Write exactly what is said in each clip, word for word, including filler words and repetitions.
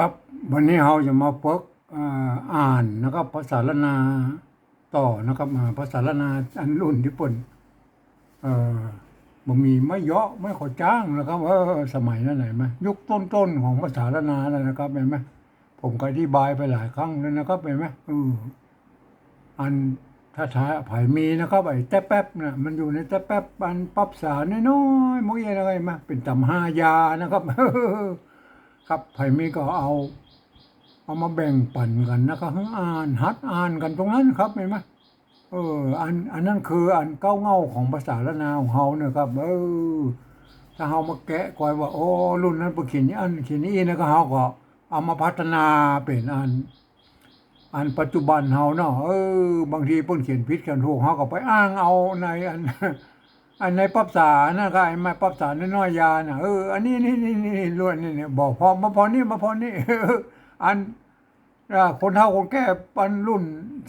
ครับ วันนี้เฮาจะมาฝึก เอ่อ อ่านนะครับ ภาษาล้านนาต่อนะครับ อ่า ภาษาล้านนาอันรุ่นตี้เปิ้น เอ่อ บ่มีไม้เยาะไม้ข้อจ๊างนะครับ เออ สมัยนั้นเห็นไหม ยุคต้นๆ ของภาษาล้านนาแล้วนะครับ เห็นไหม ผมก็อธิบายไปหลายครั้งแล้วนะครับ เห็นไหม เออ อันถ้า ถ้าใผมีนะครับ ไอ้แต๊แป๊บน่ะ มันอยู่ในแต๊แป๊บ อันปรับสาน้อยๆ หมู่อี้นะ เห็นไหม เป๋นต๋ำฮายานะครับ ครับ ใผมีก็เอา เอามาแบ่งปั๋นกั๋นนะครับ หื้ออ่าน หัดอ่านกั๋นตรงนั้นครับ เห็นไหม เออ อัน อันนั้นคืออันเก๊าเง่าของภาษาล้านนาของเฮาเนี่ยครับ เออ ถ้าเฮามาแกะกอยว่า โอ้ รุ่นนั้นเปิ้นเขียนอย่างอั้น เขียนอย่างอี้นะ ก็เฮาก็เอามาพัฒนาเป๋นอัน อันปัจจุบันเฮาเนาะ เออ บางทีเปิ้นเขียนผิดเขียนถูก เฮาก็ไปอ้างเอาในอัน อันในปรับสานะ ก็ไอ้ไม้ปรับสาน้อยๆ ยาน่ะ เออ อันนี้ นี่ นี่ นี่ ล้วนนี่ นี่ บ่ผ่อ มาผ่อนี่ มาผ่อนี่ อัน อ่า คนเฒ่าคนแก่อันรุ่น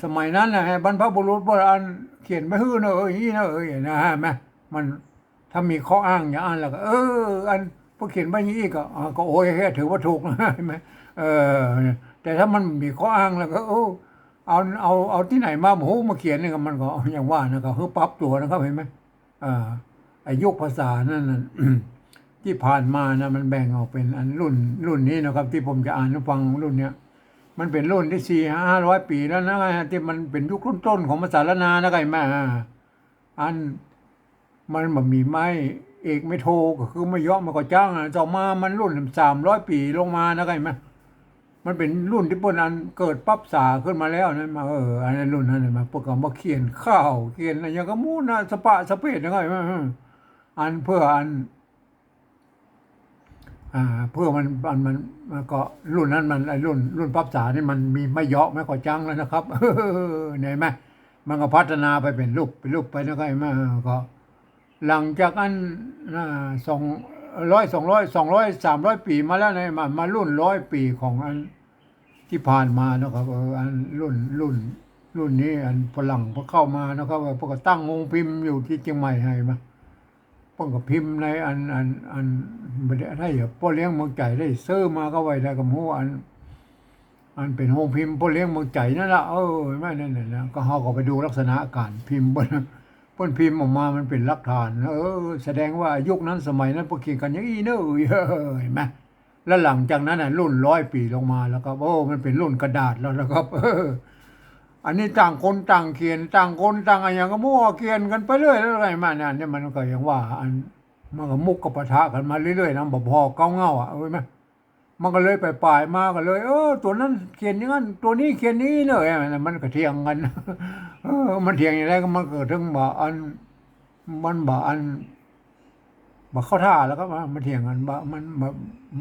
สมัยนั้นน่ะ บรรพบุรุษเปิ้นอันเขียนไว้หื้อเนาะ เออ อย่างนี้เนาะ เออ นะ เห็นไหม มัน ถ้ามีข้ออ้างอย่างอั้นแล้วก็ เออ อันเปิ้นเขียนไว้อย่างนี้ก็ อ่า ก็โอเค ถือว่าถูกนะ เห็นไหม เออ แต่ถ้ามันมีข้ออ้างแล้วก็ โอ้ เอา เอา เอาตี้ไหนมา โอ้โห มาเขียนนี่ก็ มันก็อย่างว่านะ ก็คือปรับตั๋วนะครับ เห็นไหม อ่า ไอ้ยุคภาษานั้นน่ะ ตี้ผ่านมานะ มันแบ่งออกเป๋นอันรุ่น รุ่นนี้นะครับ ตี้ผมจะอ่านหื้อฟัง รุ่นเนี้ย มันเป๋นรุ่นตี้สี่ห้าร้อยปี๋แล้วนะ ตี้มันเป๋นยุคต้นๆ ของภาษาล้านนานะ ใครมา อ่า อัน มันบ่มีไม้เอกไม้โท ก็คือไม้เยาะไม้ข้อจ๊างอะ ต่อมามันรุ่นสามร้อยปี๋ลงมานะ ใครมา มันเป๋นรุ่นตี้เปิ้นอันเกิดปรับสาขึ้นมาแล้วนะ มา เออ อันนั้นรุ่นนั้นน่ะ มา เปิ้นก็มาเขียนข่าว เขียนอะหยังก็หมู่นะ สะปะสะเปดนะ ใครมา เออ อันเพื่ออัน อ่า เพื่อมัน มัน มัน มันก็รุ่นนั้นมัน ไอ้รุ่น รุ่นปรับสานี่มันมีไม้เยาะไม้ข้อจ๊างแล้วนะครับ เห็นไหม มันก็พัฒนาไปเป๋นรูป เป๋นรูปไปแล้วก็ เห็นไหม ก็หลังจากอั้น อ่า สองร้อย สองร้อย สองร้อย สามร้อยปี๋มาแล้วนะ มา มารุ่นร้อยปี๋ของอันตี้ผ่านมานะครับ เออ อันรุ่น รุ่น รุ่นนี้ อันฝรั่งพอเข้ามานะครับ เออ พวกก็ตั้งโฮงพิมพ์อยู่ตี้เจียงใหม่ให้มา เปิ้นก็พิมพ์ในอัน อัน อัน บ่ได้ ถ้าอย่างป้อเลี้ยงเมืองใจ๋ได้ซื้อมาก็ไว้ได้ก็บ่ฮู้ อัน อันเป๋นโฮงพิมพ์ป้อเลี้ยงเมืองใจ๋นั่นละ เออ แม่นนั่นแหละนะ ก็เฮาก็ไปดูลักษณะก๋านพิมพ์เปิ้น เปิ้นพิมพ์ออกมามันเป๋นหลักฐาน เออ แสดงว่ายุคนั้นสมัยนั้นเปิ้นเขียนกั๋นอย่างอี้เนาะ เออ เห็นไหม แล้วหลังจากนั้นน่ะ รุ่นร้อยปี๋ลงมาแล้วครับ โอ้ มันเป๋นรุ่นกระดาษแล้วนะครับ เออ อันนี้ต่างคนต่างเขียน ต่างคนต่างอะหยังก็มั่วเขียนกั๋นไปเรื่อย แล้วไงมาเนี่ย เนี่ยมันก็อย่างว่า อัน มันก็มุกก็ปะทะกั๋นมาเรื่อยๆ นะ บ่ผ่อเก๊าเง่าอะ เห็นไหม มันก็เลยไปป๋ายมาก็เลย เออ ตั๋วนั้นเขียนอย่างนั้น ตั๋วนี้เขียนอย่างนี้เนาะ เออ มันก็เถียงกั๋น เออ มันเถียงอย่างไรก็มันก็เถิงบ่าอัน มันบ่าอัน บ่เข้าท่าแล้วครับ มันเถียงกั๋นบ่า มันบ่า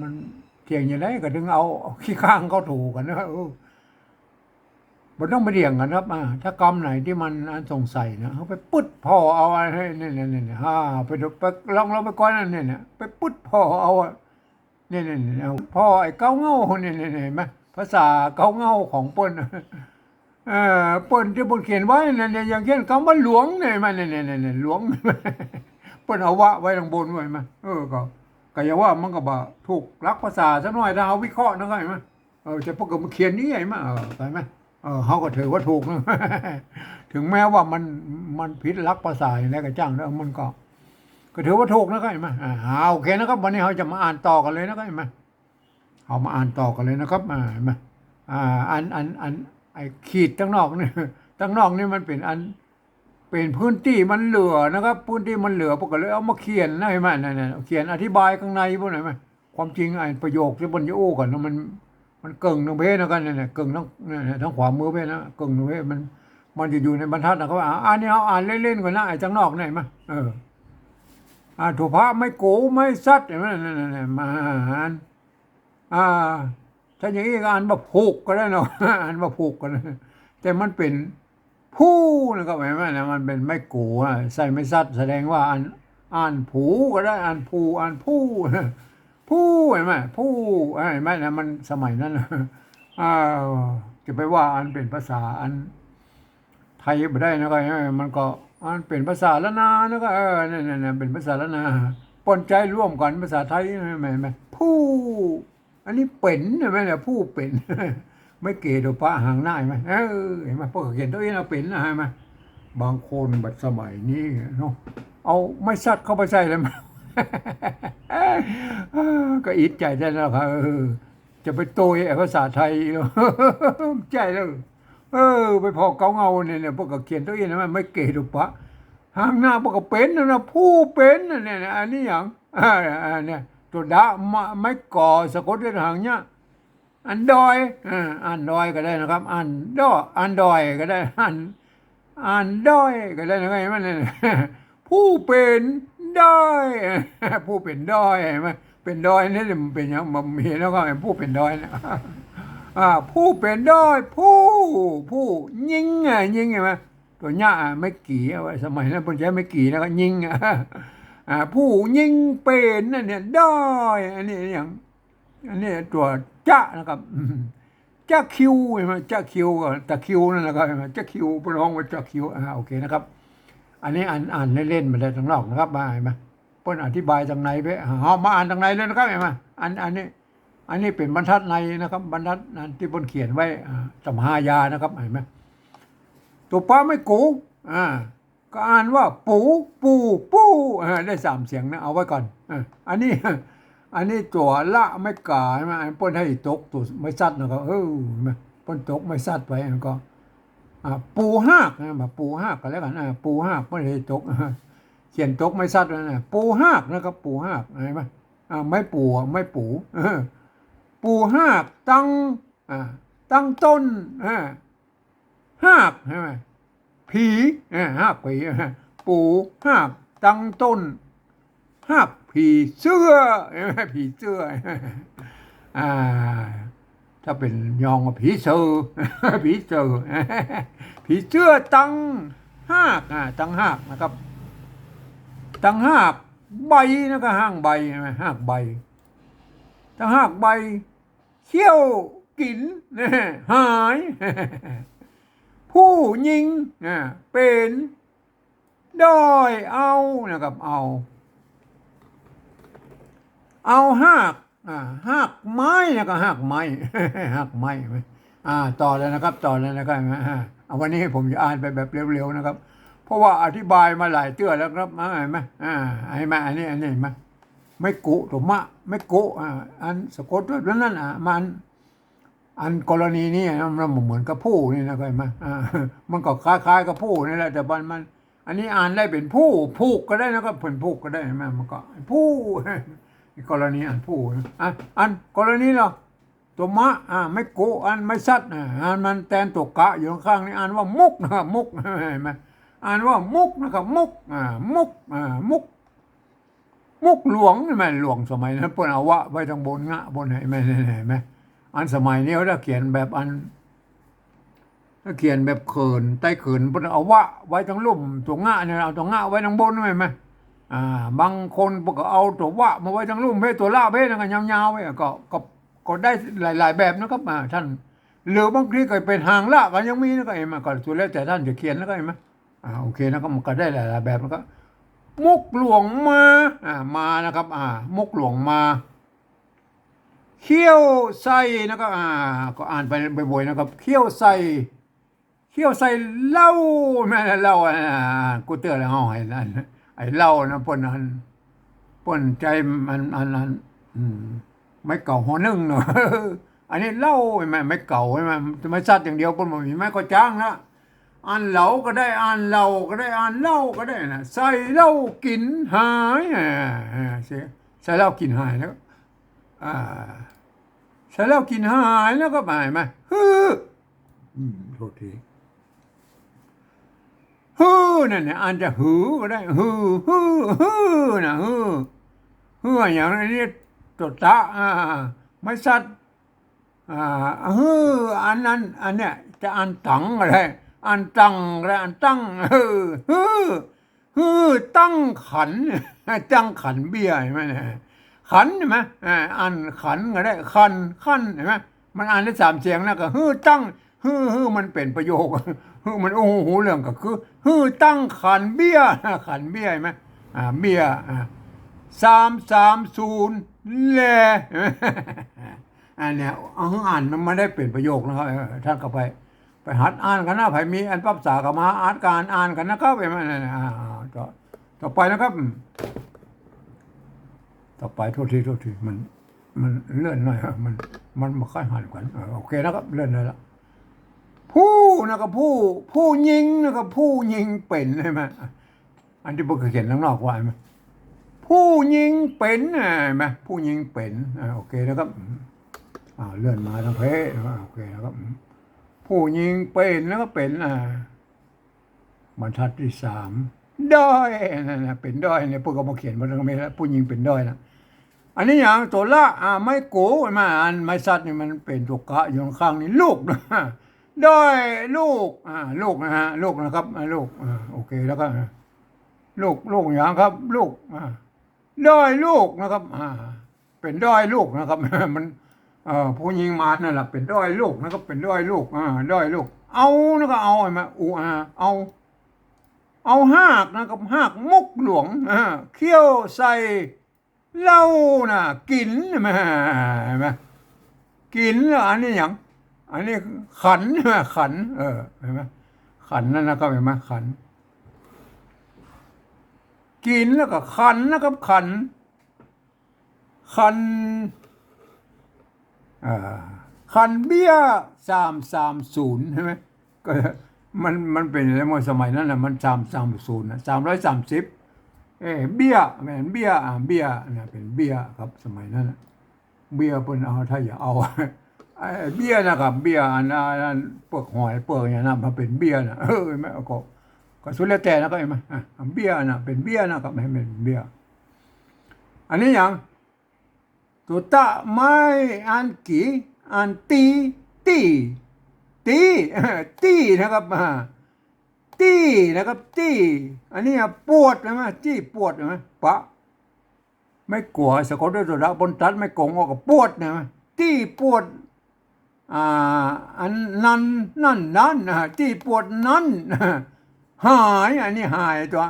มันเถียงอย่างไรก็เถิงเอา เอาขี้ข้างเข้าถูกั๋นนะ เออ บ่ต้องไปเถียงกั๋นครับ อ่า ถ้ากำไหนตี้มันอันสงสัยนะ เฮาไปปึ๊ดผ่อเอาอัน เฮ้ย นี่ๆๆๆ อ่า ไปดู ไปลอง ลองไปก้อนอันนี้เนี่ย ไปปึ๊ดผ่อเอาอะ นี่ๆๆ เอาผ่อไอ้เก๊าเง่า นี่ๆๆ เห็นไหม ภาษาเก๊าเง่าของเปิ้น เอ่อ เปิ้นตี้เปิ้นเขียนไว้นั่นเนี่ย อย่างเช่นกำว่าหลวงเนี่ย มันเนี่ยๆๆ หลวง เปิ้นเอาวะไว้ข้างบนไว้มา เออ ก็ ก็อย่างว่ามันก็บ่ถูกหลักภาษาสักหน่อย ถ้าเฮาวิเคราะห์นะ เข้าใจ๋ไหม เออ แต่เปิ้นก็มาเขียนอย่างอี้มา เออ เข้าใจ๋ไหม เออ เฮาก็ถือว่าถูกนะ ถึงแม้ว่ามัน มันผิดหลักภาษาอย่างไรก็จ้างนะ เออ มันก็ ก็ถือว่าถูกนะ เข้าใจ๋ไหม อ่า อ่า โอเคนะครับ วันนี้เฮาจะมาอ่านต่อกั๋นเลยนะ เข้าใจ๋ไหม เฮามาอ่านต่อกั๋นเลยนะครับ อ่า เห็นไหม อ่า อัน อัน อัน ไอ้ขีดตังนอกนี่ ตังนอกนี่มันเป๋นอัน เป๋นพื้นตี้มันเหลือนะครับ พื้นตี้มันเหลือ เปิ้นก็เลยเอามาเขียนนะ เห็นไหม นั่นๆ เขียนอธิบายข้างในพวกนั้นไหม ความจริงไอ้ประโยคตี้เปิ้นจะอู้กั๋นนะ มัน มันเกิ่งตรงเพนะ กันนั่นแหละ เกิ่งตรง นั่นแหละ ตางขวามือเพนะ เกิ่งตรงเพ มัน มันจะอยู่ในบรรทัดนะ เขาว่า อ่า อันนี้เฮาอ่านเล่นๆ ก่อนนะ ไอ้ตังนอกนี่ เห็นไหม เออ อ่า ถูพระไม้โก ไม้สัด เห็นไหม นั่นๆๆ มาอ่าน อ่า ถ้าอย่างอี้ก็อ่านบ่าผูกก็ได้เนาะ อ่านบ่าผูกก็ได้ แต่มันเป๋นผู้นะครับ เห็นไหมนะ มันเป๋นไม้โกอะ ใส่ไม้สัด แสดงว่าอ่าน อ่านผูก็ได้ อ่านผู้ อ่านผู้ ผู้ เห็นไหม ผู้ เห็นไหมนะ มันสมัยนั้นน่ะ อ่า จะไปว่าอันเป๋นภาษาอันไทยบ่ได้นะ ก็ มันก็ อันเป๋นภาษาล้านนานะ ก็ เออ เนี่ยๆๆ เป๋นภาษาล้านนา ปนใจ๊ร่วมกั๋นภาษาไทย เห็นไหม เห็นไหม ผู้ อันนี้เป๋น เห็นไหมเนี่ย ผู้เป๋น ไม้เก๋ตัวปะหางหน้า เห็นไหม เออ เห็นไหม พวกเขาเขียนตัวเองเอาเป๋นนะ เห็นไหม บางคนบัดสมัยนี้เนาะ เอาไม้สัตว์เข้าไปใส่แล้ว ก็อิดใจ๋แต๊นะครับ เออ จะไปโตยไอ้ภาษาไทย ใจ้แล้ว เออ ไปผ่อเก๊าเงาเนี่ย เนี่ย พวกเขาเขียนตัวเองนะ ไม้เก๋ตัวปะ หางหน้า พวกเขาเป๋นนะ ผู้เป๋นนะเนี่ย อันนี้หยัง อ่า อ่า เนี่ย ตัวดะ ไม้ ไม้กอ สะกดด้วยหางเนี้ย อันดอย อ่า อันดอยก็ได้นะครับ อันดอ อันดอยก็ได้ อัน อันดอยก็ได้นะครับ เห็นไหมเนี่ย ผู้เป๋นดอย ผู้เป๋นดอย เห็นไหม เป๋นดอยนี่มันเป๋นหยัง บ่มีแล้วก็ผู้เป๋นดอยเนี่ย อ่า ผู้เป๋นดอย ผู้ ผู้ญิง อ่ะ ญิง เห็นไหม ตัวเนี้ย อ่ะ ไม้กี่ เอาไว้ สมัยนั้นเปิ้นใจ๊ไม้กี่ แล้วก็ญิง อ่ะ อ่า ผู้ญิงเป๋นนั่นเนี่ย ดอย อันนี้หยัง อันนี้ตัวจะนะครับ อืม จะคิว เห็นไหม จะคิว ก็ตะคริวนั่นแหละครับ เห็นไหม จะคิว เปิ้นฮ้องว่าจะคิว อ่า โอเคนะครับ อันนี้อ่าน อ่านเล่นๆ บ่ได้ตังนอกนะครับ มา เห็นไหม เปิ้นอธิบายตังในไป เฮามาอ่านตังในเลยนะครับ เห็นไหม อัน อันนี้ อันนี้เป๋นบรรทัดในนะครับ บรรทัดนั้นตี้เปิ้นเขียนไว้ อ่า ตำหายานะครับ เห็นไหม ตัวปะไม้กู อ่า ก็อ่านว่าปู ปู ปู อ่า ได้สามเสียงนะ เอาไว้ก่อน อ่า อันนี้ อันนี้ตัวละไม้ก๋า เห็นไหม อันเปิ้นหื้อตกตัวไม้สัตว์นะครับ เออ เห็นไหม เปิ้นตกไม้สัตว์ไป แล้วก็ อ่า ปูฮากนะ มาปูฮากก็แล้วกั๋น อ่า ปูฮาก เปิ้นหื้อตก เขียนตกไม้สัตว์ไว้นะ ปูฮากนะครับ ปูฮาก เห็นไหม อ่า ไม้ปู ไม้ปู เออ ปูฮาก ตัง อ่า ตังต้น อ่า ฮาก ใช่ไหม ผี อ่า ฮากผี ปูฮาก ตังต้น ฮากผีเสื้อ ใช่ไหม ผีเสื้อ อ่า ถ้าเป๋นยองก็ผีเสื้อ ผีเสื้อ ผีเสื้อตังฮาก อ่า ตังฮากนะครับ ตังฮากใบนะ ก็ฮากใบ ใช่ไหม ฮากใบ ตังฮากใบ เขี้ยวกิ๋น หาย ผู้ญิง อ่า เป๋น ดอยเอานะครับ เอา เอาฮาก อ่า ฮากไม้นะครับ ฮากไม้ ฮากไม้ อ่า ต่อเลยนะครับ ต่อเลยนะครับ อ่า เอา วันนี้ผมจะอ่านไปแบบเร็วๆ นะครับ เพราะว่าอธิบายมาหลายเตื้อแล้วครับ อ่า เห็นไหม อ่า เห็นไหม อันนี้ อันนี้ เห็นไหม ไม้กุ ตัวมะ ไม้กุ อ่า อันสะกดด้วยนั่นน่ะ มัน อันกรณีนี้นะ มันบ่เหมือนกับผู้นี่นะ เข้าใจ๋ไหม อ่า มันก็คล้ายๆ กับผู้นี่แหละ แต่มัน มัน อันนี้อ่านได้เป๋นผู้ ผูกก็ได้นะครับ เป๋นผูกก็ได้ เห็นไหม มันก็ผู้ กรณีอันผู้นะ อ่ะ อันกรณีเหรอ ตัวมะ อ่า ไม้กุ อันไม้สัตว์ อ่า อันมันแตนตัวกะอยู่ข้างๆ นี่ อ่านว่ามุกนะครับ มุก เห็นไหม อ่านว่ามุกนะครับ มุก อ่า มุก อ่า มุก มุกหลวง เห็นไหม หลวงสมัยนั้นเปิ้นเอาวะไว้ตังบน งะบน เห็นไหม เห็นไหม อันสมัยนี้ถ้าเขียนแบบอัน ถ้าเขียนแบบเขิน ใต้เขิน เปิ้นเอาวะไว้ตังลุ่ม ตัวงะเนี่ย เอาตัวงะไว้ตังบน เห็นไหม อ่า บางคนเปิ้นก็เอาตัววะมาไว้ตังลุ่ม เพ่ ตัวละ เพ่ นั่นก็ยาวๆ ไว้ ก็ ก็ ก็ได้หลายๆ แบบนะครับ อ่า ท่าน หรือบางทีก็เป๋นหางละก็ยังมีนะ ก็เห็นไหม ก็สุดแล้วแต่ท่านจะเขียนนะ ก็เห็นไหม อ่า โอเคนะ ก็มันก็ได้หลายๆ แบบ แล้วก็ มุกหลวงมา อ่า มานะครับ อ่า มุกหลวงมา เขี้ยวใส่นะครับ อ่า ก็อ่านไปบ่อยๆ นะครับ เขี้ยวใส่ เขี้ยวใส่เหล้า แม่นเหล้า อ่า กูเตือนแล้ว เฮาให้นั่น ไอ้เหล้านะ เปิ้นอัน เปิ้นใจ๊มัน อัน อัน อืม ไม้เก่า ฮอนึ่งเนาะ อันนี้เหล้า เห็นไหม ไม้เก่า เห็นไหม ไม้สัตว์อย่างเดียว เปิ้นบ่มีไม้ก่อจ๊างนะ อันเหลาก็ได้ อันเหล้าก็ได้ อันเหล้าก็ได้นะ ใส่เหล้ากิ๋นหาย อ่า อ่า ใส่ ใส่เหล้ากิ๋นหายแล้ว อ่า ใส่เหล้ากิ๋นหายแล้วก็หมายมา ฮือ อืม โทษที ฮือ นั่นเนี่ย อันจะหือก็ได้ ฮือ ฮือ ฮือ นะ ฮือ ฮือ อย่างอันนี้ ตัวตะ อ่า ไม้สัตว์ อ่า ฮือ อันนั้น อันเนี้ย จะอันตังก็ได้ อันตังก็ได้ อันตั้ง ฮือ ฮือ ฮือ ตั้งขัน ตั้งขันเบียร์ เห็นไหมเนี่ย ขัน เห็นไหม อ่า อันขันก็ได้ ขัน ขัน เห็นไหม มันอ่านได้สามเสียงนะ ก็ ฮือ ตั้ง ฮือ ฮือ มันเป๋นประโยค ฮือ มันอู้ฮู้เรื่องก็คือ ฮือ ตั้งขันเบียร์ ขันเบียร์ เห็นไหม อ่า เบียร์ อ่า สามสามศูนย์ แล เห็นไหม อันเนี้ย เอา อ่านมันไม่ได้เป๋นประโยคนะครับ เออ ท่านก็ไป ไปหัดอ่านกั๋นนะ ใผมีอันปรับสาก็มาหัดกั๋นอ่านกั๋นนะครับ เห็นไหม นั่นน่ะ อ่า อ่า ต่อ ต่อไปนะครับ อืม ต่อไป โทษที โทษที มัน มันเลื่อนหน่อยฮะ มัน มันบ่ค่อยหันกั๋น เออ โอเคนะครับ เลื่อนได้ละ ผู้นะครับ ผู้ ผู้ญิงนะครับ ผู้ญิงเป๋น เห็นไหม อันตี้เปิ้นเขียนข้างนอกว่า เห็นไหม ผู้ญิงเป๋น อ่า เห็นไหม ผู้ญิงเป๋น อ่า โอเคนะครับ อ่า เลื่อนมาตางเพจ อ่า โอเคนะครับ ผู้ญิงเป๋น แล้วก็เป๋น อ่า บรรทัดตี้สาม ด้อย นั่นน่ะ เป๋นด้อยเนี่ย เปิ้นก็มาเขียนไว้ตางนี้แล้ว ผู้ญิงเป๋นด้อยนะ อันนี้หยัง ตั๋วละ อ่า ไม้โก๋ มา อันไม้สัตว์นี่มันเป๋นตั๋วกะอยู่ข้างๆ นี่ ลูกนะ ด้อยลูก อ่า ลูกนะฮะ ลูกนะครับ อ่า ลูก อ่า โอเค แล้วก็ อ่า ลูก ลูกหยังครับ ลูก อ่า ด้อยลูกนะครับ อ่า เป๋นด้อยลูกนะครับ มัน เอ่อ ผู้ญิงมานนั่นแหละ เป๋นด้อยลูกนะครับ เป๋นด้อยลูก อ่า ด้อยลูก เอา แล้วก็เอา เห็นไหม อุ อา เอา เอาฮากนะครับ ฮากมกหลวง อ่า เคี่ยวใส่เหล้าน่ะ กิ๋น เห็นไหม เห็นไหม กิ๋น แล้วอันนี้หยัง อันนี้ขัน ขัน เออ เห็นไหม ขันนั่นนะครับ เห็นไหม ขัน กิ๋น แล้วก็ขันนะครับ ขัน ขัน อ่า ขันเบี้ย สามสามศูนย์ ใช่ไหม ก็มัน มันเป๋นอะไร เมื่อสมัยนั้นน่ะ มัน สามสามศูนย์ น่ะ สามร้อยสามสิบ เอ้ย เบี้ย แม่นเบี้ย อ่า เบี้ยน่ะ เป๋นเบี้ยครับ สมัยนั้นน่ะ เบี้ยเปิ้นเอา ถ้าอย่าเอา ไอ้เบี้ยนะครับ เบี้ยอันนั้น อันนั้น เปลือกหอย เปลือกอย่างนั้น มาเป๋นเบี้ยน่ะ เออ แม่นก็ ก็สุดแล้วแต่นะครับ เห็นไหม อ่ะ เบี้ยน่ะ เป๋นเบี้ยนะครับ ให้เป๋นเบี้ย อันนี้หยัง ตั๋วตะ ไม้อันกี่ อันตี้ ตี้ ตี้ ตี้นะครับ อ่า ตี้นะครับ ตี้ อันนี้อ่ะ ปวด ใช่ไหม ตี้ปวด ใช่ไหม ปะ ไม้กั๋ว สะกดด้วยตั๋วดะ บนตัดไม้กงออกก็ปวด ใช่ไหม ตี้ปวด อ่า อันนั้น นั่น นั้น อ่า ตี้ปวดนั้น หาย อันนี้หายตั๋ว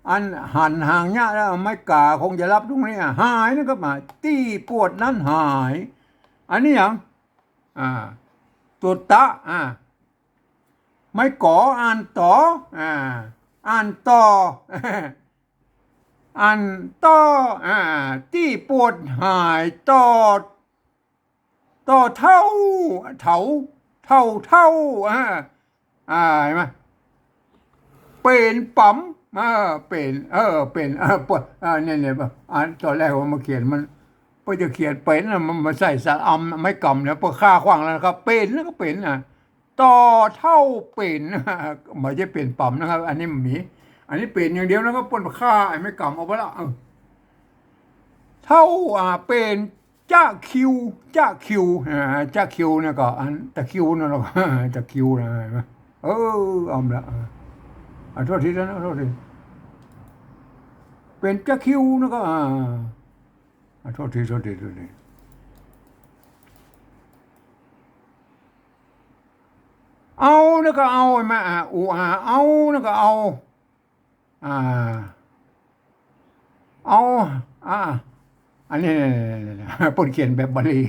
อันหันหางเนี้ยแล้ว ไม้ก๋าคงจะรับตรงนี้ อ่ะ หายนะครับ อ่า ตี้ปวดนั้นหาย อันนี้หยัง อ่า ตั๋วตะ อ่า ไม้ก๋อ อ่านต่อ อ่า อ่านต่อ อ่านต่อ อ่า ตี้ปวดหาย ต่อ ต่อเฒ่า เฒ่า เฒ่า เฒ่า อ่า อ่า เห็นไหม เป๋นป๋ำ เออ เป๋น เออ เป๋น เออ ปวด อ่า เนี่ย เนี่ย อ่านต๋อนแรกว่ามาเขียนมัน เปิ้นจะเขียนเป๋นน่ะ มันมาใส่สระอำ ไม้กำเนี่ย เปิ้นฆ่าขว้างแล้วนะครับ เป๋นแล้วก็เป๋นน่ะ ต่อเฒ่าเป๋น บ่ใจ้เป๋นป๋ำนะครับ อันนี้มันมี อันนี้เป๋นอย่างเดียวนะครับ เปิ้นฆ่าไอ้ไม้กำออกไปละ เออ เฒ่า อ่า เป๋น จะคิว จะคิว อ่า จะคิวเนี่ยก็อันตะคริวนั่นแหละ ตะคริวนะ เห็นไหม เออ เอาละ อ่า อ่า โทษทีนะ โทษที เป๋นจะคิวนะก็ อ่า อ่า โทษที โทษที โทษที เอานะก็เอา เห็นไหม อ่า อุ อา เอานะก็เอา อ่า เอา อ่า อันนี้ เปิ้นเขียนแบบบาลี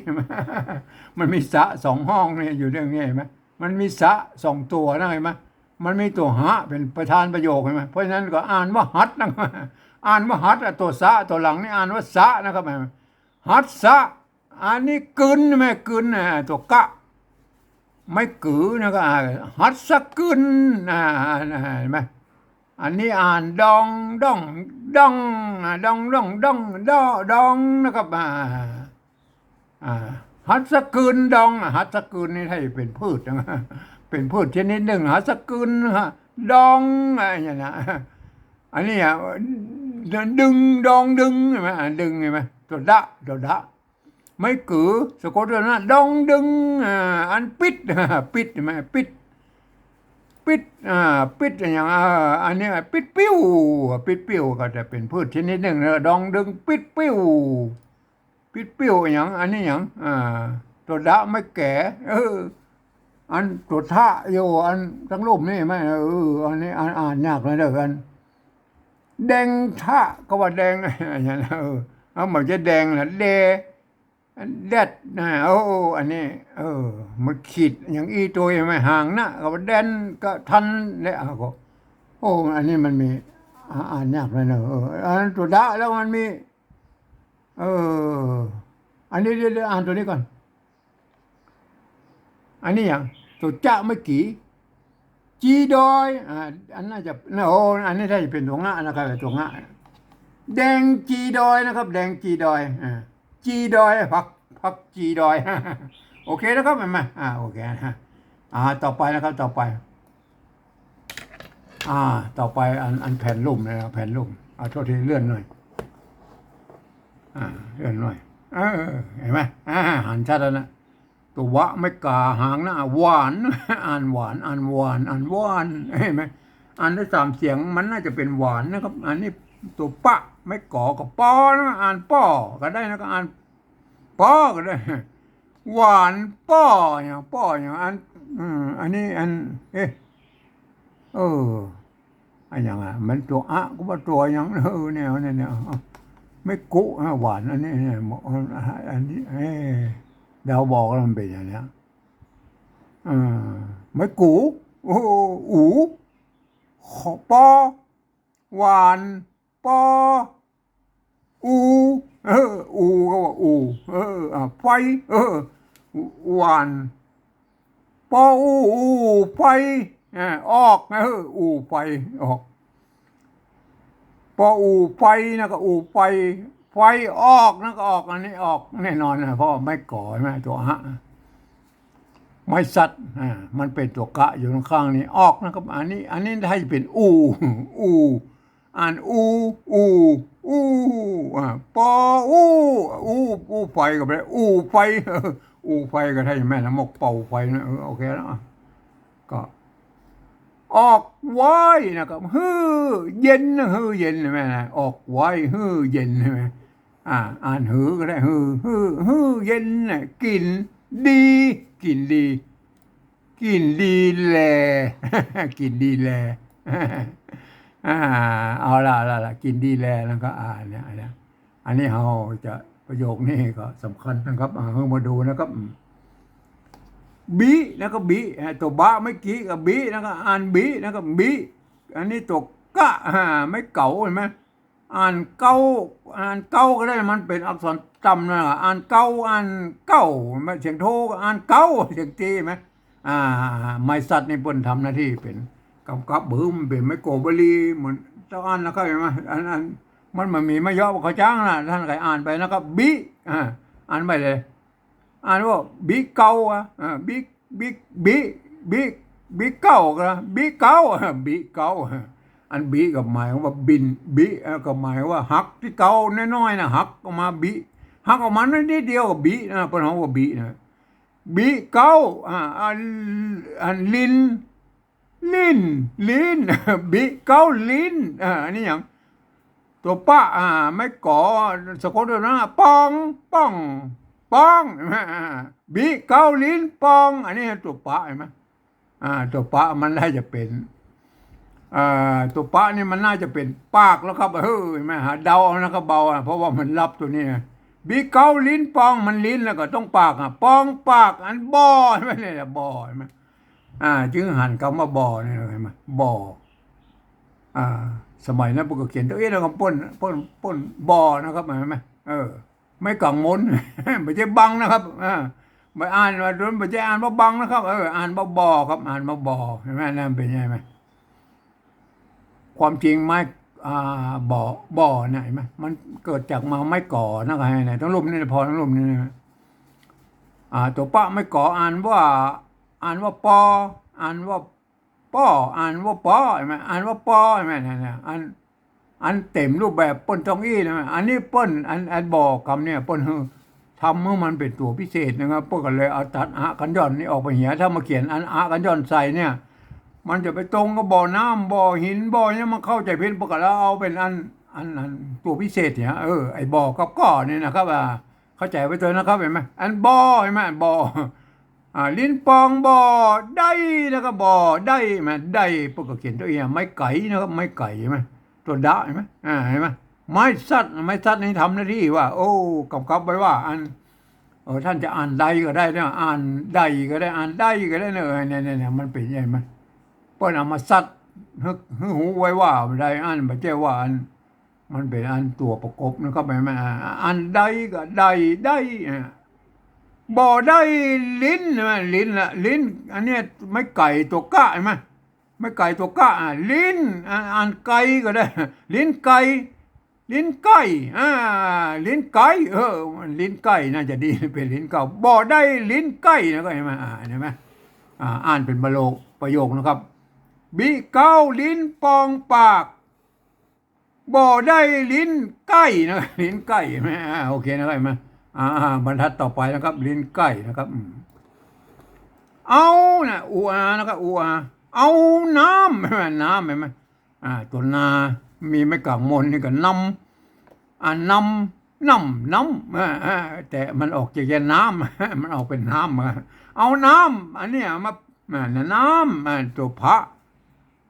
มันมีสระสองห้องเนี่ย อยู่ตรงนี้ เห็นไหม มันมีสระสองตั๋วนะ เห็นไหม มันมีตั๋วหะเป๋นประธานประโยค เห็นไหม เพราะฉะนั้นก็อ่านว่าหัดนะ อ่านว่าหัด อ่ะ ตั๋วสระตั๋วหลังนี่อ่านว่าสระนะครับ หัสสะ อันนี้กึน แม่กึน อ่า ตั๋วกะ ไม้กือนะก็ อ่า หัสสะกึน อ่า เห็นไหม อันนี้อ่านดอง ด้อง ด้อง อ่า ดอง ด้อง ด้อง ด้อ ดองนะครับ อ่า อ่า หัสสะกึนดอง อ่ะ หัสสะกึนนี่ใจ้เป๋นพืชนะ เป๋นพืชชนิดนึ่ง หัสสะกึนฮะ ดอง อะไรอย่างเงี้ยนะ อันนี้อ่ะ ดึง ดอง ดึง เห็นไหม อ่า ดึง เห็นไหม ตั๋วดะ ตั๋วดะ ไม้กือ สะกดด้วยนะ ดอง ดึง อ่า อันปิ๊ด ปิ๊ด เห็นไหม ปิ๊ด ปิ๊ด อ่า ปิ๊ดอย่าง อ่า อันนี้ปิ๊ดปิ้ว ปิ๊ดปิ้วก็จะเป๋นพืชชนิดนึ่งนะ ดอง ดึง ปิ๊ดปิ้ว ปิ๊ดปิ้วอย่าง อันนี้อย่าง อ่า ตั๋วดะ ไม้แก๋ เออ อันตั๋วทะอยู่ อันตังลุ่มนี่ไหม เออ อันนี้อ่าน อ่านยากเลยเด้อ อัน แดงทะ ก็ว่าแดง อย่างนั้น เออ เอา มันจะแดงนะ แด แดดนะ โอ้ อันนี้ เออ มันขีดอย่างอี้ตวย ใช่ไหม ห่างนะ ก็แดน ก็ทันเนี่ย อ่ะ ก็ โอ้ อันนี้มันมี อ่า อ่านยากเลยเนอะ เออ อันนั้นตั๋วดะ แล้วมันมี เออ อันนี้ เดี๋ยว เดี๋ยวอ่านตั๋วนี้ก่อน อันนี้อย่างตั๋วจะเมื่อกี้ จีดอย อ่า อันน่าจะ โอ้ อันนี้น่าจะเป๋นตั๋วงะนะครับ ตั๋วงะ แดงจีดอยนะครับ แดงจีดอย อ่า จีดอย ผัก ผักจีดอย โอเคนะครับ เห็นไหม อ่า โอเคนะ อ่า ต่อไปนะครับ ต่อไป อ่า ต่อไปอัน อันแผ่นลุ่มนะครับ แผ่นลุ่ม อ่า โทษที เลื่อนหน่อย อ่า เลื่อนหน่อย เออ เห็นไหม อ่า หันชัดแล้วนะ ตั๋ววะไม้ก๋า หางนะ หวาน อ่านหวาน อ่านหวาน อ่านหวาน เห็นไหม อ่านได้สามเสียง มันน่าจะเป๋นหวานนะครับ อันนี้ตั๋วปะไม้ก๋อกับปอนะ อ่านป้อก็ได้นะ ก็อ่านป้อก็ได้ หวานป้ออย่าง ป้ออย่าง อัน อืม อันนี้อัน เอ๊ะ เออ อันอย่างอ่ะ มันตั๋วอะ ก็ว่าตั๋วอย่าง เออ แนว แนว แนว อ่ะ ไม้กุ อ่ะ หวาน อันนี้ เนี่ย อันนี้ เอ๊ะ เดาบ่ออกแล้วมันเป๋นอย่างเนี้ย อ่า ไม้กู โอ้ อู ขอ ปอ หวาน ปอ อู เออ อู ก็ว่าอู เออ อ่ะ ไฟ เออ หวาน ปอ อู อู่ไฟ อ่า ออก เออ อู่ไฟ ออก ปอ อู่ไฟนะ ก็อู่ไฟ ไฟออกนะ ก็ออก อันนี้ออกแน่นอนนะ เพราะไม้ก๋อ ใช่ไหม ตั๋วอะ ไม้สัตว์ อ่า มันเป๋นตั๋วกะอยู่ข้างๆ นี้ ออกนะครับ อันนี้ อันนี้ถ้าจะเป๋นอู่ อู่ อ่านอู อู่ อู้ อ่า ปอ อู้ อู้ อู้ไฟก็ไป อู่ไฟ อู่ไฟก็ใช่แม่นะ หมกเป่าไฟนะ เออ โอเคแล้ว อ่ะ ก็ ออกไว้นะครับ หื้อเย็นนะ หื้อเย็น ใช่ไหมนะ ออกไว้ หื้อเย็น ใช่ไหม อ่า อ่านหือก็ได้ หื้อ หื้อ หื้อเย็นน่ะ กลิ่นดี กลิ่นดี กลิ่นดีแล กลิ่นดีแล อ่า เอาละ เอาละ เอาละ กลิ่นดีแล แล้วก็ อ่า เนี่ย อันเนี้ย อันนี้เฮาจะ ประโยคนี้ก็สำคัญนะครับ อ่า เฮามาดูนะครับ อืม บิ แล้วก็บิ อ่า ตั๋วบะเมื่อกี้ก็บิ แล้วก็อ่านบิ แล้วก็บิ อันนี้ตั๋วกะ อ่า ไม้เก๋า เห็นไหม อ่านเก๊า อ่านเก๊าก็ได้ มันเป๋นอักษรต่ำนะ อ่านเก๊า อ่านเก๊า เสียงโทก็อ่านเก๊า เสียงตี เห็นไหม อ่า ไม้สัตว์นี่เปิ้นทำหน้าตี้เป๋นกำกับ บึ้ม เป๋นไม้โกบลี เหมือนเจ้าอั้นนะครับ เห็นไหม อัน อัน มัน มันมีไม้เยาะ ข้าวจ้างนะ ท่านใค่อ่านไปนะครับ บิ อ่า อ่านไปเลย อ่านว่า บิเก๊า อ่ะ อ่า บิ บิ บิ บิ บิเก๊า ก็นะ บิเก๊า อ่ะ บิเก๊า อ่ะ อันบิก็หมายความว่าบิน บิ อ่ะ ก็หมายว่าหักตี้เก๊าน้อยๆ นะ หักออกมาบิ หักออกมานิดเดียวก็บินะ เปิ้นฮ้องว่าบินะ บิเก๊า อ่า อัน อันลิ้น ลิ้น ลิ้น บิเก๊าลิ้น อ่า อันนี้อย่างตั๋วปะ อ่า ไม้ก๋อ สะกดด้วยนะ ปอง ป้อง ปอง อ่า บิเก๊าลิ้นปอง อันนี้ตั๋วปะ เห็นไหม อ่า ตั๋วปะมันน่าจะเป๋น อ่า ตั๋วปะนี่มันน่าจะเป๋นปากแล้วครับ เฮ้ย แม่หาเดาเอานะครับ เบาอ่ะ เพราะว่ามันลับตั๋วนี้นะ บิเก๊าลิ้นปอง มันลิ้นแล้วก็ต้องปากอ่ะ ปองปาก อันบ่อ ใช่ไหม เนี่ย บ่อ ใช่ไหม อ่า จึงหันกำว่าบ่อนี่ เห็นไหม บ่อ อ่า สมัยนั้นเปิ้นก็เขียนตั๋วเอส แล้วก็เปิ้น เปิ้น เปิ้น บ่อ นะครับ เห็นไหม เออ ไม้ก๋างมน บ่ใจ้บังนะครับ อ่า บ่อ่านว่าโดน บ่ใจ้อ่านว่าบังนะครับ เออ อ่านว่าบ่อครับ อ่านว่าบ่อ เห็นไหม นั่นเป๋นไงไหม ความจริงไม้ อ่า บ่อ บ่อ เนี่ย เห็นไหม มันเกิดจากมาไม้ก๋อ นะ ไงเนี่ย ต้องลุ่มนี่ พอต้องลุ่มนี่นะ อ่า ตั๋วปะไม้ก๋อ อ่านว่า อ่านว่าปอ อ่านว่าป้อ อ่านว่าปอ เห็นไหม อ่านว่าปอ เห็นไหม เนี่ย เนี่ย อัน อันเต็มรูปแบบเปิ้นต้องอี้นะ อันนี้เปิ้น อัน อันบ่อกำเนี่ย เปิ้นหื้อ ทำหื้อมันเป๋นตั๋วพิเศษนะครับ เปิ้นก็เลยเอาตัดอะกั๋นย่อนนี่ออกไปเหีย ถ้ามาเขียนอันอะกั๋นย่อนใส่เนี่ย มันจะไปตรงกับบ่อน้ำ บ่อหิน บ่อเนี่ย มันเข้าใจ๋ผิด เปิ้นก็เลยเอาเป๋นอัน อัน อันตั๋วพิเศษเนี่ย เออ ไอ้บ่อกับก้อนี่นะครับ อ่า เข้าใจ๋ไว้เถอะนะครับ เห็นไหม อันบ่อ เห็นไหม บ่อ อ่า ลิ้นปองบ่อ ได้ แล้วก็บ่อ ได้ เห็นไหม ได้ เปิ้นก็เขียนตั๋วเอส ไม้ไก๋นะครับ ไม้ไก๋ เห็นไหม ตั๋วดะ เห็นไหม อ่า เห็นไหม ไม้สัตว์ ไม้สัตว์นี่ทำหน้าตี้ว่า โอ้ กำกับไว้ว่า อัน เออ ต้านจะอ่านใดก็ได้เนาะ อ่านได้ก็ได้ อ่านได้ก็ได้เนาะ เออ เนี่ย เนี่ย เนี่ย มันเป๋นใหญ่ไหม เปิ้นเอามาซัดหื้อ หื้อฮู้ไว้ว่าใด อันบ่ใจ้ว่าอัน มันเป๋นอันตั๋วประกบนะครับ แม่น อ่า อันใดก็ได้ ได้ อ่า บ่ได้ลิ้น ใจ้ไหม ลิ้นละ ลิ้น อันเนี้ย ไม้ไก่ตั๋วกะ ใจ้ไหม ไม้ไก่ตั๋วกะ อ่า ลิ้น อ่า อ่านไก่ก็ได้ ลิ้นไก่ ลิ้นไก่ อ่า ลิ้นไก่ เออ ลิ้นไก่น่าจะดี เป๋นลิ้นเก่า บ่ได้ลิ้นไก่นะ ก็หันก่อ อ่า หันก่อ อ่า อ่านเป๋นประโยค ประโยคนะครับ บิเก๊าลิ้นปองปาก บ่ได้ลิ้นไก่นะ ลิ้นไก่ หันก่อ อ่า โอเคนะครับ หันก่อ อ่า อ่า บรรทัดต่อไปนะครับ ลิ้นไก่นะครับ อืม เอานะ อูอานะครับ อูอา เอาน้ำ หันก่อ น้ำ หันก่อ อ่า ตั๋วนา มีไม้กลางมนนี่ก็นำ อ่า นำ นำ นำ อ่า อ่า แต่มันออกเสียงน้ำ มันออกเป๋นน้ำ อ่า เอาน้ำ อันเนี้ยมา อ่า น้ำ อ่า ตั๋วพะ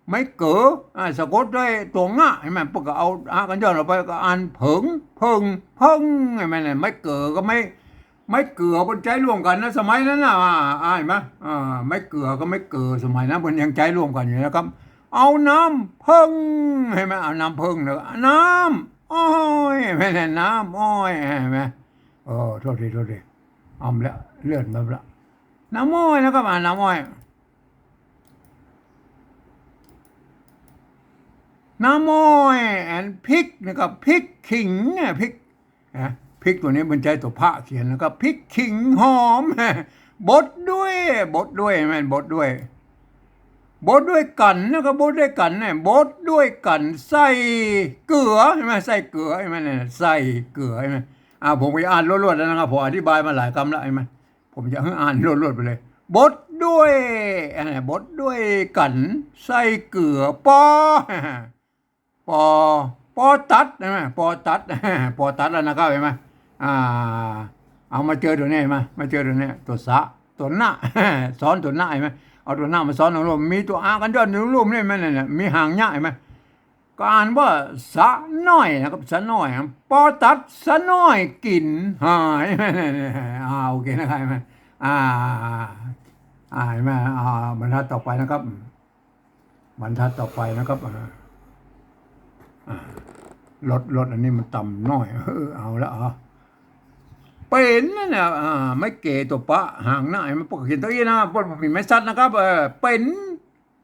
ไม้เก๋อ อ่า สะกดด้วยตั๋วงะ หันก่อ เปิ้นก็เอาอะกัญจรออกไปก็อ่านเผิง เผิง เผิง หันก่อ ไม้เก๋อกับไม้ ไม้เกือเปิ้นใจ๊ร่วมกั๋นนะ สมัยนั้นน่ะ อ่า อ่า หันก่อ อ่า ไม้เกือกับไม้เก๋อ สมัยนั้นเปิ้นยังใจ๊ร่วมกั๋นอยู่นะครับ เอาน้ำเผิง หันก่อ เอาน้ำเผิงนะ น้ำอ้อย หันก่อ น้ำอ้อย หันก่อ เออ โต้ษที โต้ษที อำละ เลื่อนมาละ น้ำอ้อยนะครับ อ่า น้ำอ้อย น้ำอ้อย อันพริกนะครับ พริกขิงเนี่ย พริก นะ พริกตั๋วนี้เปิ้นใจ๊ตั๋วพะเขียนนะครับ พริกขิงหอม บดด้วย บดด้วย หันก่อ บดด้วย บดด้วยกั๋นนะครับ บดด้วยกั๋นเนี่ย บดด้วยกั๋น ใส่เกือ หันก่อ ใส่เกือ หันก่อ เนี่ย ใส่เกือ หันก่อ อ่า ผมไปอ่านรวดๆ แล้วนะครับ ผมอธิบายมาหลายกำแล้ว หันก่อ ผมจะหื้ออ่านรวดๆ ไปเลย บดด้วย อ่า บดด้วยกั๋น ใส่เกือ ปอ ปอ ปอตัด หันก่อ ปอตัด ปอตัดแล้วนะครับ หันก่อ อ่า เอามาเจอตั๋วนี้ หันก่อ มาเจอตั๋วนี้ ตั๋วสะ ตั๋วนะ ซ้อนตั๋วนะ หันก่อ เอาตั๋วนะมาซ้อนตรงลุ่ม มีตั๋วอะกัญจรอยู่ลุ่มนี่ หันก่อ เนี่ย มีหางเงาะ หันก่อ ก็อ่านว่าสะน้อยนะครับ สะน้อย ปอตัดสะน้อยกิ๋นหาย อ่า โอเคนะครับ หันก่อ อ่า อ่า หันก่อ อ่า บรรทัดต่อไปนะครับ บรรทัดต่อไปนะครับ อ่า อ่า ลด ลดอันนี้มันต่ำน้อย เออ เอาละ เอา เป๋นนั่นน่ะ อ่า ไม้เก๋ตั๋วปะ หางเงาะ หันก่อ มันปกติเขียนตั๋วอี้นะ ปกติมีไม้ซัดนะครับ เออ เป๋น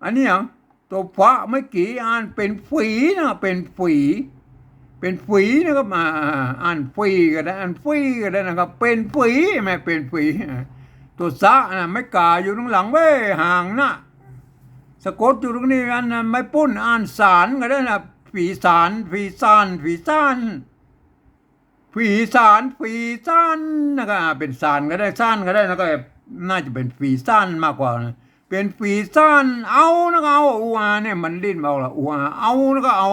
อันนี้หยัง ตั๋วฟะเมื่อกี้อ่านเป๋นฝีนะ เป๋นฝี เป๋นฝีนะครับ อ่า อ่า อ่านฝีก็ได้ อ่านฝีก็ได้นะครับ เป๋นฝี แม่น เป๋นฝี อ่า ตั๋วสะนะ ไม้ก๋าอยู่ตรงหลังเว้ย หางนะ สะกดอยู่ตรงนี้ อันนั้นไม้ปุ้น อ่านสานก็ได้นะ ฝีสาน ฝีสาน ฝีสาน ฝีสาน ฝีสานนะครับ อ่า เป๋นสานก็ได้ สานก็ได้นะ ก็น่าจะเป๋นฝีสานมากกว่านะ เป๋นฝีสาน เอานะครับ เอา อูอาเนี่ย มันดิ้นออกละ อูอา เอานะครับ เอา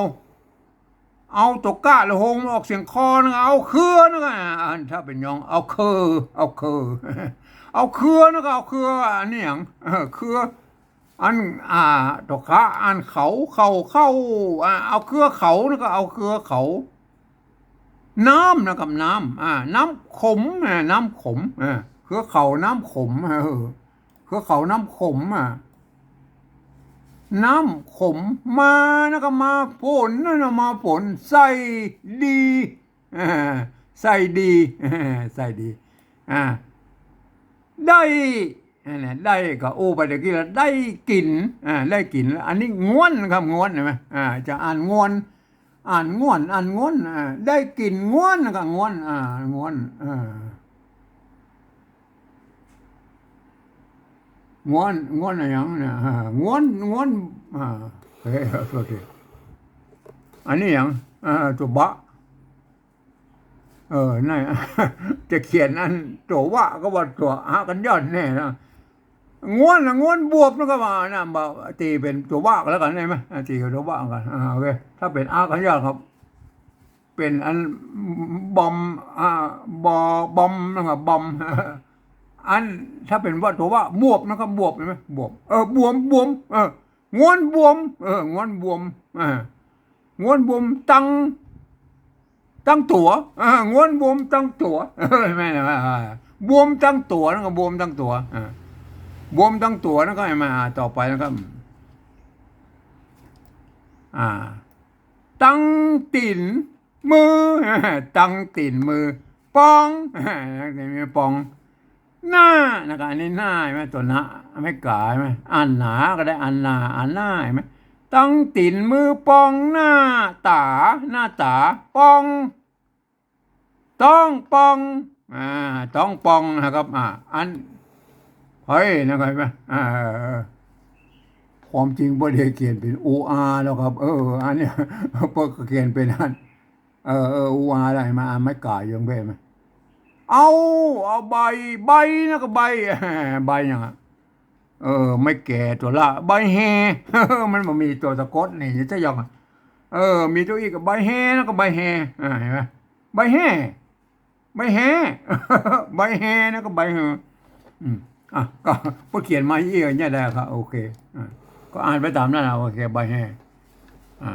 เอาตั๋วกะละหงออกเสียงคอนะครับ เอาเครือนะครับ อ่า อันถ้าเป๋นยอง เอาเครือ เอาเครือ เอาเครือนะครับ เอาเครือ อันนี้หยัง เออ เครือ อัน อ่า ตั๋วคะ อ่านเขา เขา เข้า อ่า เอาเครือเขานะครับ เอาเครือเขา น้ำนะครับ น้ำ อ่า น้ำขม อ่า น้ำขม อ่า เครือเขาน้ำขม เออ เครือเขาน้ำขม อ่า น้ำขม มานะครับ มาฝนนะ มาฝน ใส่ดี อ่า ใส่ดี ใส่ดี อ่า ได้ นั่นแหละ ได้ก็อู้ไปตะกี้แล้ว ได้กิ๋น อ่า ได้กิ๋น อันนี้ง้วนนะครับ ง้วน หันก่อ อ่า จะอ่านง้วน อ่านง้วน อ่านง้วน อ่า ได้กิ๋นง้วนนะครับ ง้วน อ่า ง้วน อ่า ง้วน ง้วนอะหยังเนี่ย อ่า ง้วน ง้วน อ่า เฮ้ย โต้ษที อันนี้หยัง อ่า ตั๋วบะ เออ นั่น จะเขียนอันตั๋ววะก็ว่าตั๋วอะกัญจรแน่นะ ง้วนนะ ง้วนบวบนะ ก็ว่านะ บ่า ตี๋เป๋นตั๋ววะก็แล้วกั๋น ได้ไหม อ่า ตี๋เป๋นตั๋ววะกั๋น อ่า โอเค ถ้าเป๋นอะกัญจรก็เป๋นอันบอม อ่า บอ บอมนะครับ บอม อันถ้าเป๋นวะ ตั๋ววะ บวบนะครับ บวบ หันก่อ บวบ เออ บวม บวม เออ ง้วนบวม เออ ง้วนบวม อ่า ง้วนบวมตัง ตังตั๋ว อ่า ง้วนบวมตังตั๋ว เออ แม่นนะ อ่า บวมตังตั๋ว นั่นก็บวมตังตั๋ว อ่า บวมตังตั๋ว นั่นก็ เห็นไหม อ่า ต่อไป นั่นก็ อ่า ตังตี๋นมือ ตังตี๋นมือ ป๋อง นี่มีป๋อง หน้า นะครับ อันนี้หน้า เห็นไหม ตั๋วหน้า ไม่ก๋า เห็นไหม อ่านหนาก็ได้ อ่านหน้า อ่านหน้า เห็นไหม ตังตี๋นมือป๋อง หน้าต๋า หน้าต๋าป๋อง ต๊องป่อง อ่า ต๊องป่อง นะครับ อ่า อัน เฮ้ย นะครับ เห็นไหม อ่า เออ เออ ความจริงบ่ได้เขียนเป๋น โอ อาร์ แล้วครับ เออ อันเนี้ย เปิ้นก็เขียนเป๋นอัน เออ เออ โอ อาร์ ได้มา อ่านไม่ก๋า ยังเบ้ไหม เอา เอาใบ ใบ นั่นก็ใบ ใบหยังอะ เออ ไม่แก่ตั๋วละ ใบแฮ มันบ่มีตั๋วสะกดนี่ จะยังอะ เออ มีตั๋วอี้ก็ใบแฮ นั่นก็ใบแฮ อ่า เห็นไหม ใบแฮ ใบแฮ ใบแฮ นั่นก็ใบแฮ อืม อ่ะ ก็ เปิ้นเขียนมาอี้อย่างเงี้ยได้ครับ โอเค อ่ะ ก็อ่านไปต๋ามนั้นนะ โอเค ใบแฮ อ่า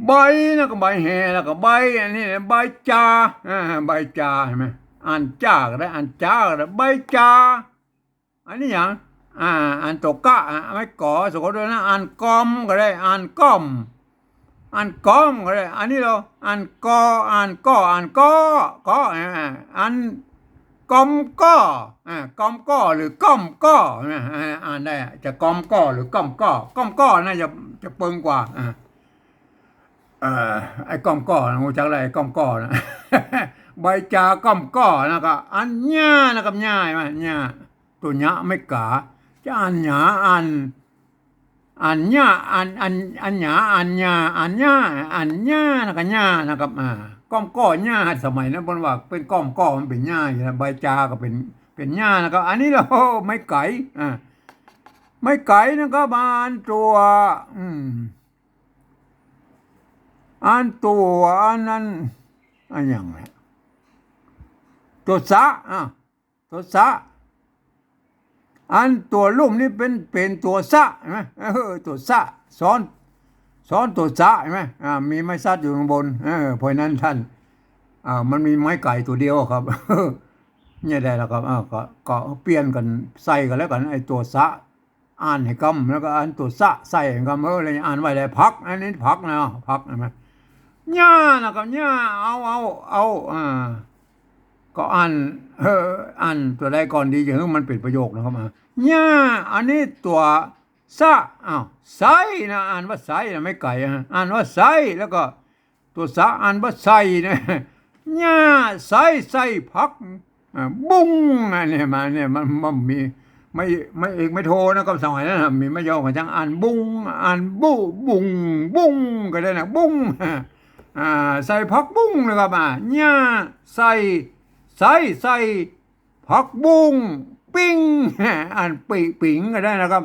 ใบ นั่นก็ใบแฮ แล้วก็ใบ อันนี้ใบจา อ่า ใบจา เห็นไหม อ่านจ้าก็ได้ อ่านจ้าก็ได้ ใบจา อันนี้หยัง อ่า อ่านตั๋วกะ อ่ะ ไม่ก๋อ สะกดด้วยนะ อ่านกอมก็ได้ อ่านก้อม อ่านก้อมก็ได้ อันนี้เรา อ่านกอ อ่านก้อ อ่านก้อ ก้อ อ่า อ่านกอมก้อ อ่า กอมก้อ หรือกอมก้อ นะ อ่า อ่านได้ จะกอมก้อ หรือกอมก้อ กอมก้อ น่าจะ จะเปิงกว่า อ่า เอ่อ ไอ้กอมก้อนะ ฮู้จักแล้ว ไอ้กอมก้อนะ ใบจากอมก้อ แล้วก็ อันหญ้า นะครับ หญ้า เห็นไหม หญ้า ตั๋วหยะไม่ก๋า จะอ่านหยา อ่าน อ่านหยา อ่าน อ่าน อ่านหยา อ่านหญ้า อ่านหญ้า อ่านหญ้า แล้วก็หญ้า นะครับ อ่า กอมก้อหญ้า สมัยนั้นเปิ้นว่าเป๋นกอมก้อ มันเป๋นหญ้าอยู่นะ ใบจาก็เป๋น เป๋นหญ้า นะครับ อันนี้เรา ไม้ไก๋ อ่า ไม้ไก๋ นะครับ อ่านตั๋ว อืม อันตั๋ว อันนั้น อันหยังเนี่ย ตั๋วสะ อ่ะ ตั๋วสะ อันตั๋วลุ่มนี่เป๋น เป๋นตั๋วสะ เห็นไหม เออ ตั๋วสะ ซ้อน ซ้อนตั๋วสะ เห็นไหม อ่า มีไม้สัตว์อยู่ข้างบน เออ เพราะฉะนั้นต้าน อ่า มันมีไม้ไก๋ตั๋วเดียวครับ เนี่ยได้แล้วครับ อ่า ก็ ก็เปลี่ยนกั๋นใส่กั๋นแล้วกั๋น ไอ้ตั๋วสะ อ่านหื้อกำ แล้วก็อันตั๋วสะใส่หื้อกำ เออ แล้วอ่านไว้แล้ว ผัก อันนี้ผักนะ ผัก เห็นไหม หญ้า นะครับ หญ้า เอา เอา เอา อ่า ก็อ่าน เออ อ่านตั๋วใดก่อนดี จะหื้อมันเป๋นประโยคนะครับ อ่า หญ้า อันนี้ตั๋วสะ อ้าว ใส่นะ อ่านว่าใส่นะ ไม้ไก๋ อ่ะ อ่านว่าใส่ แล้วก็ ตั๋วสะ อ่านว่าใส่นะ หญ้าใส่ ใส่ผัก อ่า บุ้ง อันนี้มาเนี่ย มัน มันมี ไม้ ไม้เอก ไม้โท นะครับ สมัยนั้นน่ะ มีไม้ยอ ก็จังอ่านบุ้ง อ่านบุ บุ้ง บุ้ง ก็ได้นะ บุ้ง อ่า ใส่ผักบุ้ง นะครับ อ่า หญ้าใส่ ใส่ ใส่ ผักบุ้ง ปิ้ง อ่านปิ ปิ๋งก็ได้นะครับ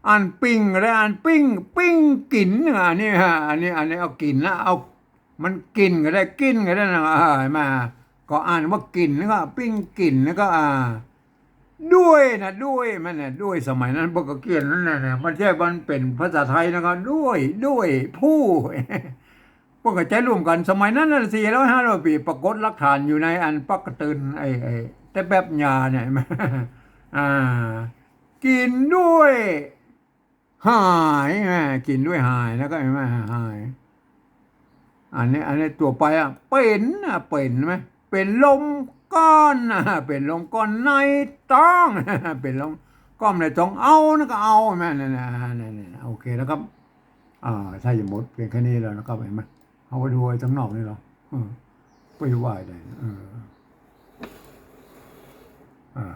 อ่านปิ้งก็ได้ อ่านปิ้ง ปิ้งกิ๋น อันนี้ฮะ อันนี้ อันนี้เอากิ๋นนะ เอา มันกิ๋นก็ได้ กิ๋นก็ได้นะ อ่า มา ก็อ่านว่ากิ๋น แล้วก็ปิ้งกิ๋น แล้วก็ อ่า ด้วยนะ ด้วย มันน่ะ ด้วย สมัยนั้นเปิ้นก็เขียนนั่นน่ะนะ มันใจ้ มันเป๋นภาษาไทยนะครับ ด้วย ด้วย ผู้ เปิ้นก็ใจ๊ร่วมกั๋น สมัยนั้นน่ะ สี่ร้อยห้าร้อยปี๋ ปรากฏหลักฐานอยู่ในอันปักกะเติน ไอ้ ไอ้ แต่แบบยาเนี่ย อ่า กิ๋นด้วยหาย อ่า กิ๋นด้วยหาย แล้วก็ เห็นไหม หาย อันนี้ อันนี้ตั๋วไปอ่ะ เป๋นอ่ะ เป๋นไหม เป๋นลมก้อนอ่ะ เป๋นลมก้อนในต๊อง เป๋นลมก้อนในต๊อง เอา นั่นก็เอา เห็นไหม นั่นน่ะ นั่นน่ะ โอเคนะครับ อ่า ถ้าจะหมดเพียงแค่นี้แล้วนะครับ เห็นไหม เอาไปดูไอ้ตังนอกนี่เหรอ เออ ไปไหว้ได้ เออ อ่า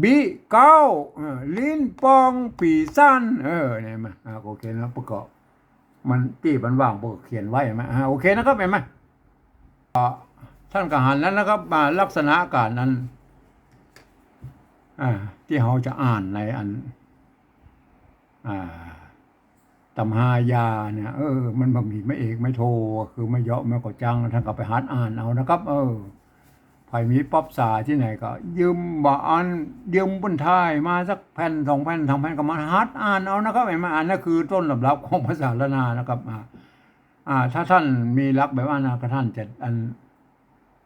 บิเก๊า เออ ลิ้นป่องปี๋สั้น เออ เนี่ยมา อ่า โอเคนะ เปิ้นก็ มันตี้มันว่าง เปิ้นก็เขียนไว้ เห็นไหม อ่า โอเคนะครับ เห็นไหม อ่า ต้านก็หันแล้วนะครับ อ่า ลักษณะก๋านอัน อ่า ตี้เฮาจะอ่านในอัน อ่า ต๋ำฮายาเนี่ย เออ มันบ่มีไม้เอก ไม้โท คือไม้ยอ ไม้กอจัง ต้านก็ไปหัดอ่านเอานะครับ เออ ใผมีป๊อปสาตี้ไหนก็ยืม บ่อ่าน ยืมเปิ้นถ่ายมาสักแผ่นสองแผ่นสามแผ่นก็มาหัดอ่านเอานะครับ ไอ้มาอ่านนั่นคือต้นตำรับของภาษาล้านนานะครับ อ่า อ่า ถ้าต้านมีหลักแบบอั้นนะ ก็ต้านจะ อัน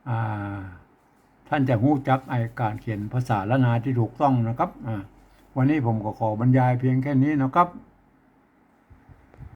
อ่า ต้านจะฮู้จักไอ้ก๋านเขียนภาษาล้านนาตี้ถูกต้องนะครับ อ่า วันนี้ผมก็ขอบรรยายเพียงแค่นี้นะครับ